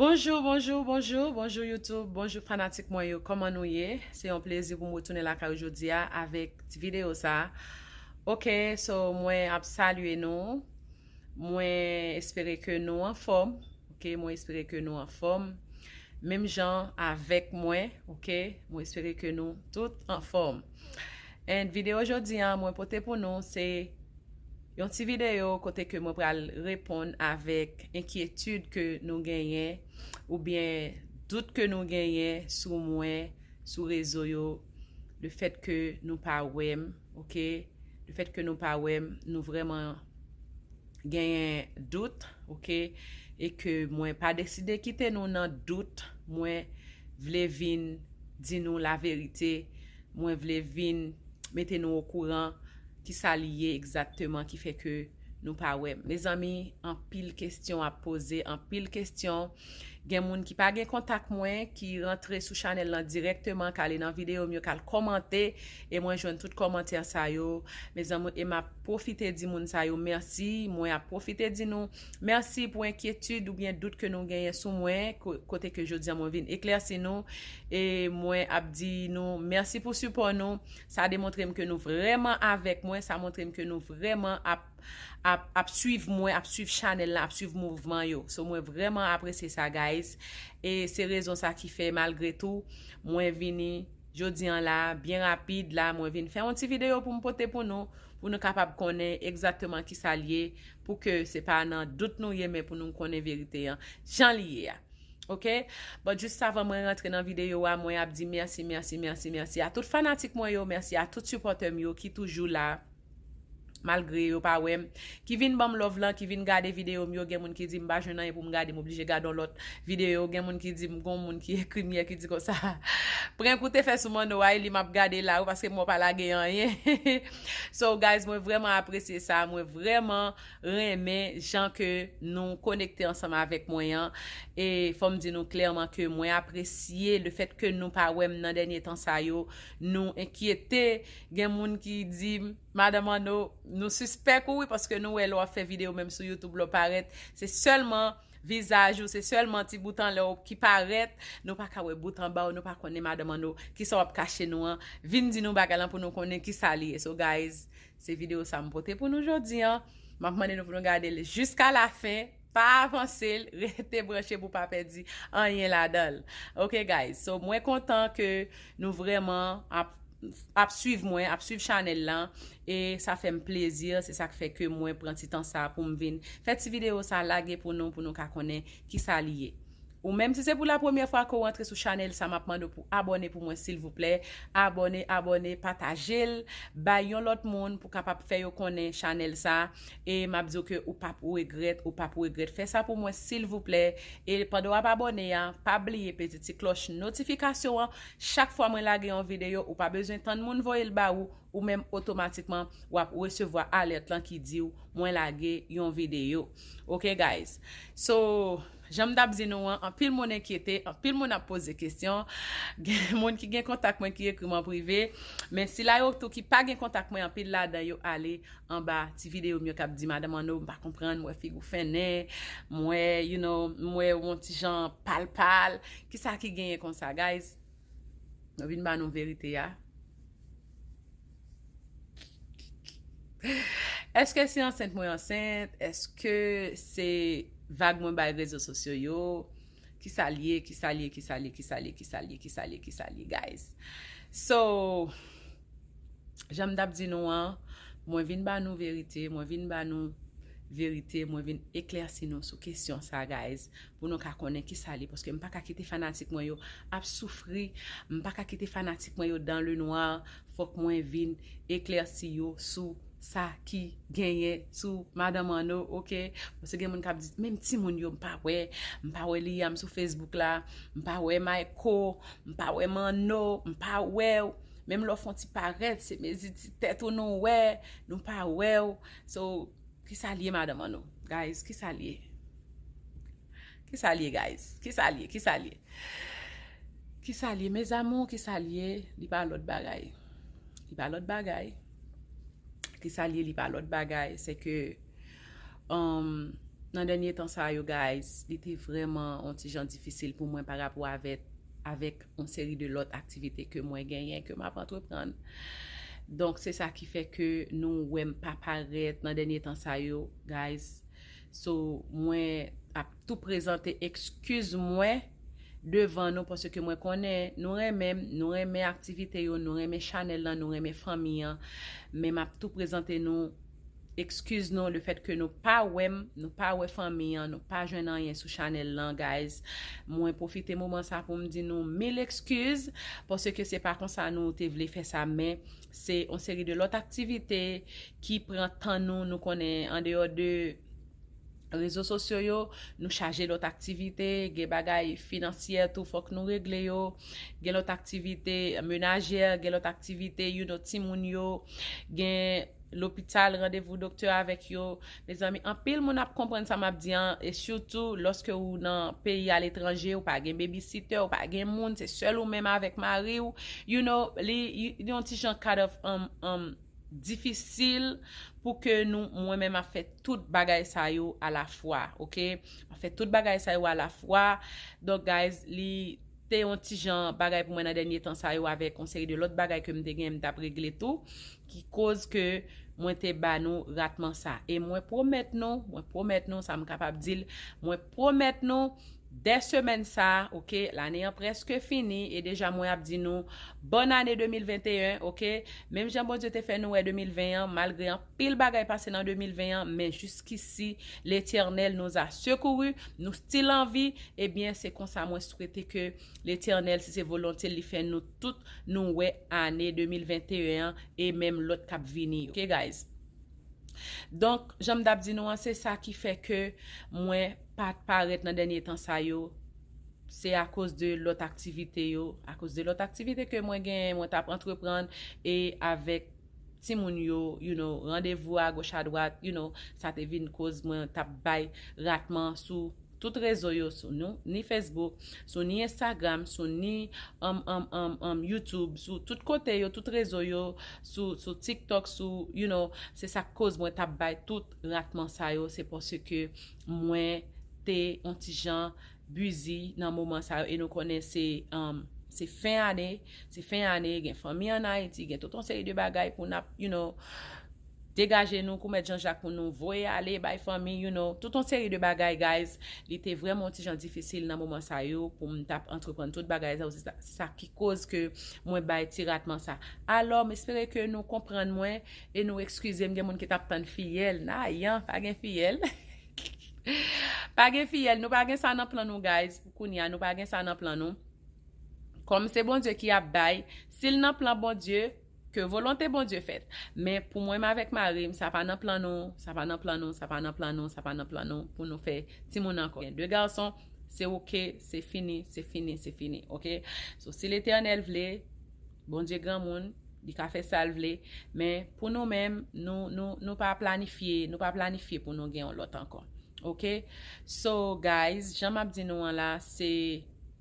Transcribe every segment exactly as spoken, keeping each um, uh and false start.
Bonjou, bonjou, bonjou, bonjou YouTube, bonjou fanatik mwen yo, kòman nou ye? Se yon plezi pou m retounen lakay ou jodi a avèk ti videyo sa. Ok, so mwen ap salye nou. Mwen espere ke nou anfòm. Ok, mwen espere ke nou anfòm. Menm jan avèk mwen, ok? Mwen espere ke nou tout anfòm. And videyo jodi a mwen pote pou nou se yon ti videyo kote ke mwen pral reponn avèk enkyetid ke nou genyen oubyen dout ke nou genyen sou mwen, sou rezo yo, lefèt ke nou pa wè m, ok? Lefèt ke nou pa wè m, nou vrèman genyen dout, ok? E ke mwen pa deside kite nou nan dout, mwen vle vin di nou laverite, mwen vle vin mete nou okouran kisa li ye egzakteman ki fè ke nou pa wè m. Mezanmi, anpil kesyon ap poze, anpil kesyon. Gen moun ki pa gen kontak mwen, ki rantre sou chanèl lan dirèkteman, k ale nan videyo m yo, k al kòmante, e mwen jwenn tout kòmantè sa yo. Mezanmi, e m ap pwofite di moun sa yo mèsi, mwen ap pwofite di nou mèsi pou enkyetid oubyen dout ke nou genyen sou mwen, ko-, kote ke jodi a mwen vin eklèsi nou, e mwen ap di nou mèsi pou sipò nou. Sa demontre m ke nou vrèman avèk mwen, sa montre m ke nou vrèman ap, ap, ap swiv mwen, ap swiv chanèl la, ap swiv mouvman yo. So mwen vrèman apresye sa, guys. E se rezon sa ki fè, malgre tou, mwen vini jodi an la, byen rapid la, mwen vin fè yon ti videyo pou m pote pou nou, pou nou kapab konnen egzakteman kisa l ye, pou ke se pa nan dout nou ye, men pou nou konnen verite an, jan li ye a. Ok? But jis avan mwen rantre nan videyo a, mwen ap di mèsi, mèsi, mèsi, mèsi a tout fanatik mwen yo, mèsi a tout sipòtè m yo ki toujou la, malgre yo pa wè m, ki vin ban m love lan, ki vin gade videyo m yo. Gen moun ki di m pa jwenn anyen pou m gade, m oblije gade yon lòt videyo. Gen moun ki di m, gon moun ki ekri m yè ki di konsa, prank ou te fè sou Manno a, e li m ap gade la wi, paske mwen pa lage anyen. So guys, mwen vrèman apresye sa, mwen vrèman renmen jan ke nou konekte ansanm avèk mwen an. E fò m di nou klèman ke mwen apresye lefèt ke nou pa wè m nan dènye tan sa yo, nou enkyete. Gen moun ki di m, Madan Manno, nou sispèk ou wi, paske nou wè lè w ap fè videyo menm sou YouTube, lè w parèt, se sèlman vizaj ou, se sèlman ti bout anlè w ki parèt, nou pa ka wè bout anba w, nou pa konnen Madan Manno, kisa w ap kache nou an. Vin di nou bagay lan pou nou konnen kisa li ye. So guys, se videyo sa m pote pou nou jodi an. M ap mande nou pou nou gade l jiska lafen. Pa avanse l, rete branche pou pa pèdi anyen ladan l. Ok guys, so mwen kontan ke nou vrèman ap, ap swiv mwen, ap swiv chanèl lan, e sa fè m plezi, se sa k fè ke mwen pran ti tan sa pou m vin fè ti videyo sa lage pou nou, pou nou ka konnen kisa li ye. Ou menm si se pou la premyè fwa ke w antre sou chanèl sa, m ap mande w pou abòne pou mwen silvouplè. Abòne, abòne, pataje l, bay yon lòt moun pou kapab fè yo konnen chanèl sa. E m ap di w ke ou p ap regrèt, ou p ap regrèt. Fè sa pou mwen silvouplè. E pandan w ap abòne a, pa bliye peze ti klòch notifikasyon an. Chak fwa mwen lage yon videyo, ou pa bezwen tann moun voye l ba ou, ou menm otomatikman w ap resevwa alèt lan ki di w mwen lage yon videyo. Ok guys. So, jan m t ap di nou an, anpil moun enkyete, anpil moun ap poze kesyon. Gen moun ki gen kontak mwen ki ekri m an prive. Men sila yo tou ki pa gen kontak mwen, anpil ladan yo ale anba ti videyo m yo k ap di, Madan Manno, m pa konprann, m wè figi w fennen, m wè, you know, m wè yon ti jan pal pal. Kisa ki genyen konsa, guys? Nou vin ba nou verite a. Èske se ansent mwen ansent? Èske se vag mwen bay rezo sosyo yo? Kisa l ye, kisa l ye, kisa l ye, kisa l ye, kisa l ye, kisa l ye, kisa l ye, guys? So, jan m t ap di nou an, mwen vin ba nou verite, mwen vin ba nou verite, mwen vin eklèsi nou sou kesyon sa, guys, pou nou ka konnen kisa l ye, paske m pa ka kite fanatik mwen yo ap soufri, m pa ka kite fanatik mwen yo dans le noir, fòk mwen vin eklèsi yo sou sa ki genyen sou Madan Manno, ok? Paske gen moun k ap di, menm timoun yo, m pa wè, m pa wè Liam sou Facebook la, m pa wè Mayko, m pa wè Manno, m pa wè w. Menm lè w fè yon ti parèt, se mezi ti tèt ou nou wè, nou pa wè w. So, kisa l ye, Madan Manno? Guys, kisa l ye? Kisa l ye, guys? Kisa l ye? Kisa l ye? Kisa l ye, mes amours? Kisa l ye? Li pa lòt bagay. Li pa lòt bagay. Kisa l ye? Li pa lòt bagay. Se ke, um, Nan dènye tan sa yo, guys, li te vrèman yon ti jan difisil pou mwen pa rapò avèk, avèk yon seri de lòt aktivite ke mwen genyen, ke m ap antreprann. Donk, se sa ki fè ke nou wè m pa parèt nan dènye tan sa yo, guys. So, mwen ap tou prezante ekskiz mwen devan nou, paske mwen konnen nou renmen m, nou renmen aktivite yo, nou renmen chanèl lan, nou renmen fanmi an. Men m ap tou prezante nou ekskiz nou, le fèt ke nou pa wè m, nou pa wè fanmi an, nou pa jwenn anyen sou chanèl lan, guys. Mwen pwofite moman sa pou m di nou mil ekskiz, paske se pa konsa nou te vle fè sa, men se yon seri de lòt aktivite ki pran tan nou, nou konnen, andeyò de rezo sosyo yo, nou chaje lòt aktivite, gen bagay finansyè tou fòk nou regle yo, gen lòt aktivite menajè, gen lòt aktivite, you know, timoun yo, gen lopital, randevou doktè avèk yo. Mezanmi, anpil moun ap konprann sa m ap di an, e sitou lòske ou nan peyi aletranje, ou pa gen babysitter, ou pa gen moun, se sèl ou menm avèk mari w, you know, li, li yon ti jan kind of, um, um, difisil pou ke nou, mwen menm ap fè tout bagay sa yo alafwa, oke? M ap fè tout bagay sa yo alafwa. Donk, guys, li te yon ti jan bagay pou mwen nan dènye tan sa yo avèk yon seri de lòt bagay ke m te gen, m t ap regle tou, ki koz ke mwen te ba nou ratman sa. E mwen pwomèt nou, mwen pwomèt nou, sa m kapab di l, mwen pwomèt nou, dè semèn sa, oke, lane an prèske fini, e deja mwen ap di nou, bòn ane de mil venteyen, oke? Menm jan Bondye te fè nou wè de mil ven an, malgre anpil bagay pase nan de mil ven an, men jiskisi, Letènèl nous a secourus, nou still an vi, ebyen, se konsa mwen swete ke Letènèl, si se volonte l, li fè nou tout nou wè ane de mil venteyen an, e menm lòt k ap vini yo. Oke, guys? Donk, jan m t ap di nou an, se sa ki fè ke mwen pa t parèt nan dènye tan sa yo. Se akoz de lòt aktivite yo, akoz de lòt aktivite ke mwen genyen, mwen t ap antreprann, e avèk timoun yo, you know, randevou a goch a dwat, you know, sa te vin koz mwen t ap bay ratman sou tout rezo yo, sou nou, ni Facebook, sou ni Instagram, sou ni, um, um, um, um, YouTube, sou tout kote yo, tout rezo yo, sou, sou TikTok, sou, you know, se sa k koz mwen t ap bay tout ratman sa yo, se paske mwen te yon ti jan busy nan moman sa yo, e nou konnen se, um, se fen ane, se fen ane, gen fanmi ann Ayiti, gen tout yon seri de bagay pou n ap, you know, degaje nou, koumèt Jan Jak pou nou voye ale bay fanmi, you know, tout yon seri de bagay, guys. Li te vrèman yon ti jan difisil nan moman sa yo pou m t ap antreprann tout bagay sa yo. Se sa, se sa ki koz ke mwen bay ti ratman sa. Alò, m espere ke nou konprann mwen e nou ekskize m. Gen moun ki t ap tann fiyèl. Nayan, pa gen fiyèl. Pa gen fiyèl. Nou pa gen sa nan plan nou, guys. Pou kounye a, nou pa gen sa nan plan nou. Kòm se Bondye ki ap bay, si l nan plan Bondye, ke volonte Bondye fèt. Men pou mwen menm avèk mari m, sa pa nan plan nou, sa pa nan plan nou, sa pa nan plan nou, sa pa nan plan nou pou nou fè timoun ankò. Gen de gason, se oke, se fini, se fini, se fini, oke? So, si Letènèl vle, Bondye granmoun, li ka fè sa l vle, men pou nou menm, nou, nou, nou pa planifye, nou pa planifye pou nou gen yon lòt ankò. Oke? So, guys, jan m ap di nou an la, se,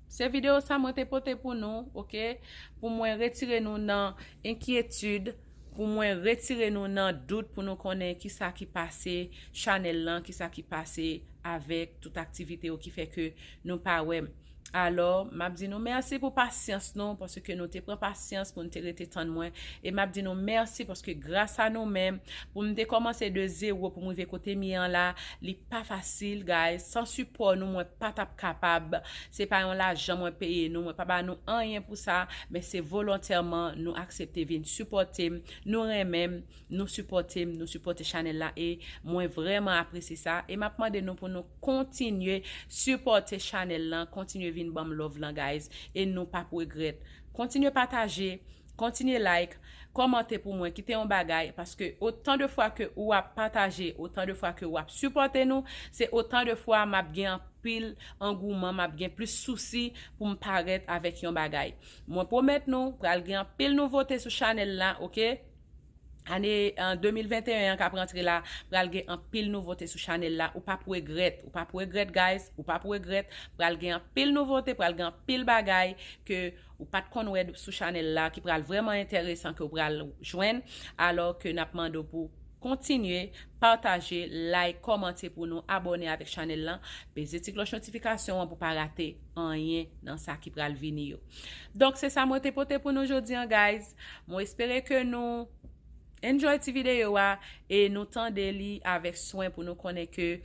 se videyo sa mwen te pote pou nou, oke? Pou mwen retire nou nan enkyetid, pou mwen retire nou nan dout, pou nou konnen kisa ki pase chanèl lan, kisa ki pase avèk tout aktivite yo ki fè ke nou pa wè m. Alò, m ap di nou mèsi pou pasyans nou, paske nou te pran pasyans pou nou te rete tann mwen. E m ap di nou mèsi paske gras a nou menm, pou m te kòmanse de zewo pou m rive kote m ye an la, li pa fasil, guys. San sipò nou, mwen pa t ap kapab. Se pa yon lajan mwen peye nou, mwen pa ba nou anyen pou sa, men se volontèman nou aksepte vin sipòte m, nou renmen m, nou sipòte m, nou sipòte chanèl la, e mwen vrèman apresye sa, e m ap mande nou pou nou kontinye sipòte chanèl lan, kontinye vin ban m love lan, guys, e nou p ap regrèt. Kontinye pataje, kontinye like, kòmante pou mwen, kite yon bagay, paske otan de fwa ke ou ap pataje, otan de fwa ke ou ap sipòte nou, se otan de fwa m ap gen anpil angouman, m ap gen plis sousi pou m parèt avèk yon bagay. Mwen pwomèt nou, pral gen anpil nouvote sou chanèl la, oke? Ane, an, de mil venteyen an k ap rantre la, pral gen anpil nouvote sou chanèl la. Ou p ap regrèt, ou p ap regrèt, guys, ou p ap regrèt. Pral gen anpil nouvote, pral gen anpil bagay ke ou pa t konn wè sou chanèl la, ki pral vrèman enteresan, ke ou pral jwenn, alò ke n ap mande w pou kontinye pataje, like, kòmante pou nou, abòne avèk chanèl lan, peze ti klòch notifikasyon an pou pa rate anyen nan sa ki pral vini yo. Donk se sa mwen te pote pou nou jodi an, guys. Mwen espere ke nou enjoy ti videyo a e nou tande li avèk swen pou nou konnen ke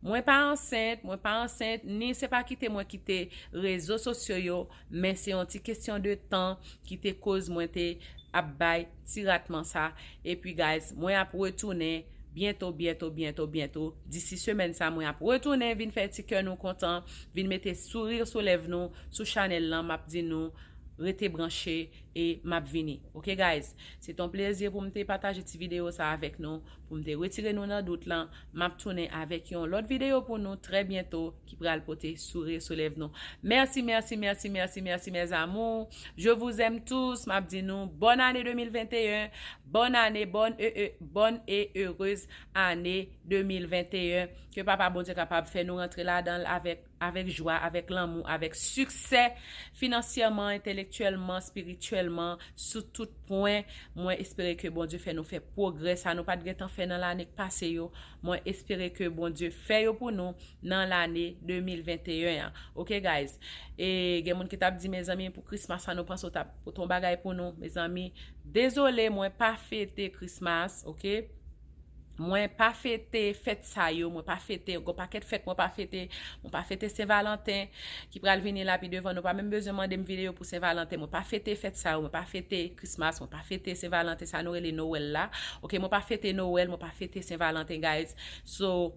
mwen pa ansent, mwen pa ansent, ni se pa kite mwen kite rezo sosyo yo, men se yon ti kesyon de tan ki te koz mwen te ap bay ti ratman sa. Epi, guys, mwen ap retounen byento, byento, byento, byento. Disi semèn sa, mwen ap retounen vin fè ti kè nou kontan, vin mete souri sou lèv nou, sou chanèl lan, m ap di nou, rete branche e m ap vini. Ok, guys? Se t on plezi pou m te pataje ti videyo sa avèk nou, pou m te retire nou nan dout lan. M ap tounen avèk yon lòt videyo pou nou trè byento ki pral pote souri sou lèv nou. Mèsi, mèsi, mèsi, mèsi, mèsi, mes amours. Je vous aime tous. M ap di nou, bonne année deux mille vingt et un. Bonne année, bonne e, e, bonne et heureuse année deux mille vingt et un. Ke Papa Bondye kapab fè nou rantre ladan l avèk, avèk jwa, avèk lanmou, avèk siksè finansyèman, entèlektyèlman, espirityèlman, sou tout pwen. Mwen espere ke Bondye fè nou fè pwogrè sa nou pa t gentan fè nan lane k pase yo. Mwen espere ke Bondye fè yo pou nou nan lane de mil venteyen an. Ok, guys? E gen moun ki t ap di, mezanmi, pou Christmas sa nou panse w t ap pote yon bagay pou nou. Mezanmi, dezole, mwen pa fete Christmas, ok? Mwen pa fete fèt sa yo, mwen pa fete, gon pakèt fèt mwen pa fete, mwen pa fete Sen Valanten ki pral vini la pi devan, nou pa menm bezwen mande m videyo pou Sen Valanten, mwen pa fete fèt sa yo, mwen pa fete Christmas, mwen pa fete Sen Valanten, sa nou rele Nowèl la, ok, mwen pa fete Nowèl, mwen pa fete Sen Valanten, guys, so,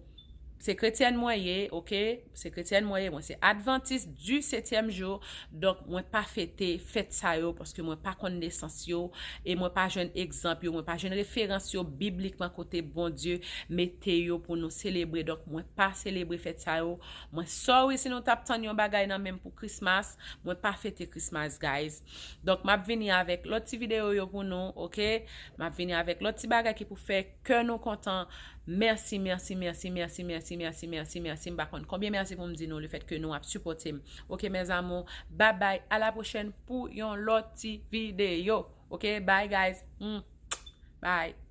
se kretyèn mwen ye, ok, se kretyèn mwen ye, mwen se Adventiste du septième jour, donk mwen pa fete fèt sa yo, paske mwen pa konn nesans yo, e mwen pa jwenn egzanp yo, mwen pa jwenn referans yo biblikman kote Bondye mete yo pou nou selebre, donk mwen pa selebre fèt sa yo, mwen sorry si nou t ap tann yon bagay nan men m pou Christmas, mwen pa fete Christmas, guys, donk m ap vini avèk lòt ti videyo yo pou nou, ok, m ap vini avèk lòt ti bagay ki pou fè kè nou kontan. Mèsi, mèsi, mèsi, mèsi, mèsi, mèsi, mèsi, mèsi. M pa konn konbyen mèsi pou m di nou lefèt ke nou ap sipòte m. Ok, mes amours, bye bye, à la prochaine pou yon lòt ti videyo. Ok, bye guys. Mm. Bye.